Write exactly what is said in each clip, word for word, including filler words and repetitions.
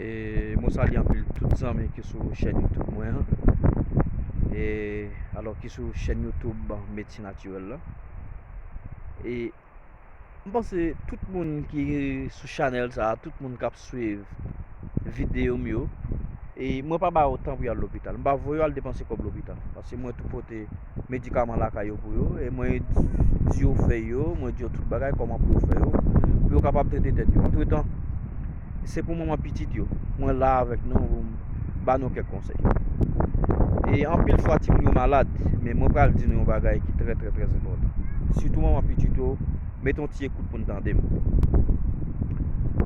E mwen salye anpil tout zanmi ki sou chèn YouTube mwen an. E alò ki sou chèn YouTube Medsen Natirèl la. E m panse tout moun ki sou chanèl sa, tout moun k ap swiv videyo m yo, e mwen pa ba yo tan pou y al lopital. M pa voye yo al depanse kòb lopital. Paske mwen tou pote medikaman lakay yo pou yo, e mwen di yo fè yo, mwen di yo tout bagay, kòman pou yo fè yo, pou yo kapab trete tèt yo. Antretan, se pou manman pitit yo. Mwen la avèk nou pou m ba nou kèk konsèy. E anpil fwa, timoun yo malad, men mwen pral di nou yon bagay ki trè, trè, trè enpòtan. Sitou manman pitit yo, mete yon ti ekout pou n tande m.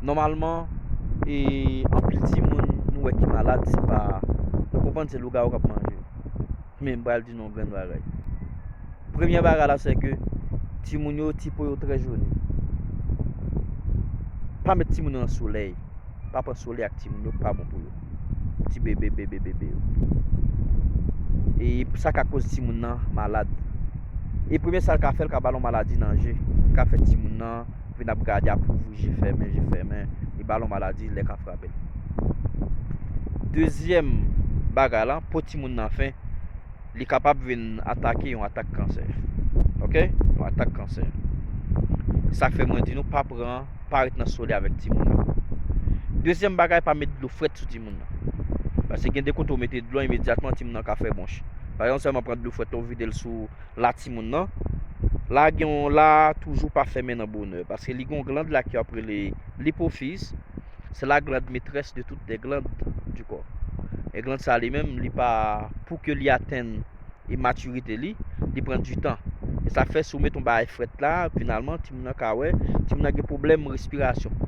Nòmalman, e anpil timoun nou wè ki malad, se pa, nou konprann se lougawou k ap manje yo. Men m pral di nou yon grenn bagay. Premye bagay la, se ke timoun yo, ti po yo trè joni. Pa met timoun yo nan solèy. Pa pran solèy ak timoun yo, pa bon pou yo. Ti bebe, bebe, bebe yo. E sa ka koz timoun nan malad. E premye sa l ka fè, l ka ba l yon maladi nan je. L ka fè timoun nan vin ap gade, ap ouvri je fèmen, je fèmen. Li ba l yon maladi, lè ka frape l. Dezyèm bagay la, po timoun nan fen, li kapab vin atake yon atak kansè. Oke? Yon atak kansè. Sa k fè mwen di nou pa pran, pa ret nan solèy avèk timoun yo. Dezyèm bagay, pa met dlo frèt sou timoun nan. Paske gen de kote ou mete dlo, imedyatman timoun nan ka fè bwonch. Pa egzanp, sèlman pran dlo frèt la, ou vide l sou la timoun nan. La gen yon, la toujou pa fèmen nan bonè. Paske li gen yon gland la ki ap rele lipofiz. Se la glande metrès de tout de glande du corps. E gland sa li menm, li pa, pou ke li atenn e matirite li, li pran du tan. E sa fè si w met yon bagay frèt la, finalman, timoun nan ka wè, timoun nan gen pwoblèm respirasyon.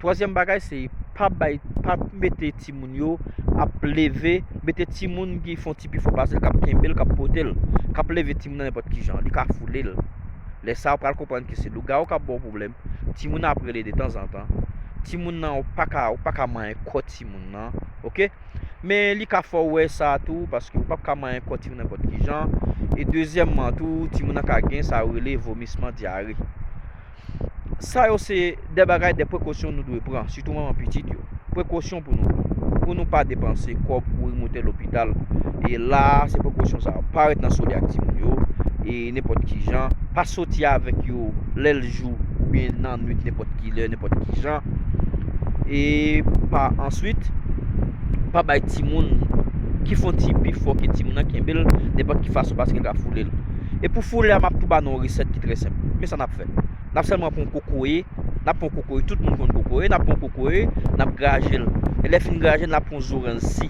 Twazyèm bagay, se pa bay, pa mete timoun yo ap leve, mete timoun ki fè yon ti pifò pase l, k ap kenbe l, k ap pote l, k ap leve timoun nan nenpòt ki jan, li ka foule l. Lè sa a, ou pral konprann ke se lougawou k ap ba w pwoblèm. Timoun nan ap rele detanzantan. Timoun nan, ou pa ka, ou pa ka manyen kò timoun nan, oke? Men li ka fè w wè sa tou, paske ou p ap ka manyen kò timoun nenpòt ki jan. E dezyèmman tou, timoun nan ka gen sa yo rele vomisman, dyare. Sa yo se de bagay, de prekosyon nou dwe pran, sitou manman pitit yo. Prekosyon pou nou pran. Pou nou pa depanse kòb, kouri moute lopital. E la, se prekosyon sa yo. Pa ret nan solèy ak timoun yo, e nenpòt ki jan. Pa soti avèk yo lè l jou oubyen nan nwit, nenpòt ki lè, nenpòt ki jan. E pa, answit, pa bay timoun ki fè yon ti pifò ke timoun nan kenbe l nenpòt ki fason paske l ka foule l. E pou foule a, m ap tou ba nou yon resèt ki trè senp. Men sa n ap fè. N ap sèlman pran yon kokoye, n ap pran yon kokoye, tout moun konn kokoye, n ap pran yon kokoye, n ap graje l. E lè fin graje l, n ap pran yon zoranj si.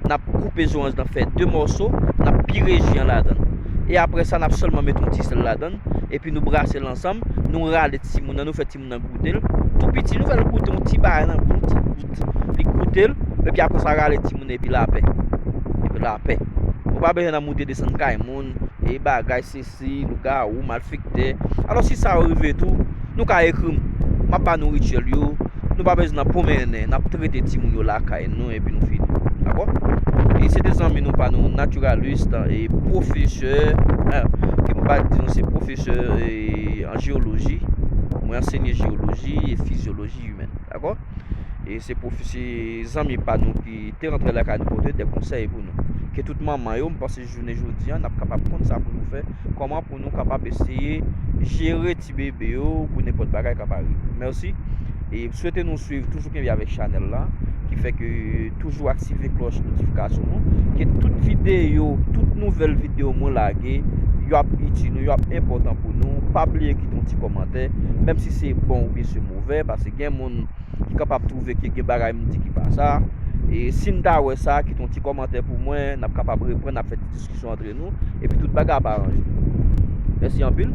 N ap koupe zoranj lan fè de mòso, n ap pire ji an ladan l. E apre sa, n ap sèlman met yon ti sèl ladan l, epi nou brase l ansanm, nou rale timoun nan, nou fè timoun nan goute l. Tou piti, nou fè l goute yon ti bagay nan gout, gout. Li goute l, epi apre sa, rale timoun nan, epi lapè. Epi lapè. Ou pa bezwen nan moute desann kay moun, e bagay, sesi, lougawou, malfektè. Alò, si sa yo rive tou, nou ka ekri m. M ap ba nou rityèl yo. Nou pa bezwen nan pwomennen, n ap trete timoun yo lakay nou, epi nou fini. Dakò? E se te zanmi nou pa nou, natiralist, e pwofesè, eh, ke m pa di nou se pwofesè, e, an jewoloji. Mwen ansenye jewoloji e fizyoloji imèn. Dakò? E se pwof-, se zanmi pa nou ki te rantre lakay nou pote de konsèy pou nou. Ke tout manman yo, m panse jounen jodi a, n ap kapab konn sa pou nou fè, kòman pou nou kapab eseye jere ti bebe yo pou nenpòt bagay ka pa rive. Mèsi. E m swete nou swiv, toujou kenbe avèk chanèl la, ki fè ke toujou aktive klòch notifikasyon nou, ke tout videyo, tout nouvèl videyo mwen lage, yo ap itil nou, yo ap enpòtan pou nou. Pa bliye kite yon ti kòmantè, menm si se bon oubyen se movè, paske gen moun ki kapab twouve ke gen bagay m di ki pa sa. E si n ta wè sa, kite yon ti kòmantè pou mwen, n ap kapab reprann, n ap fè ti diskisyon antre nou, epi tout bagay ap aranje. Mèsi anpil.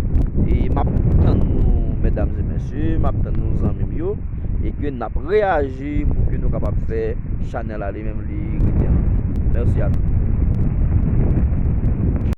E m ap tann nou, medam e mesye, m ap tann nou, zanmi m yo, e ke n ap reyaji pou ke nou kapab fè chanèl la li menm li rete an. Mèsi a tout.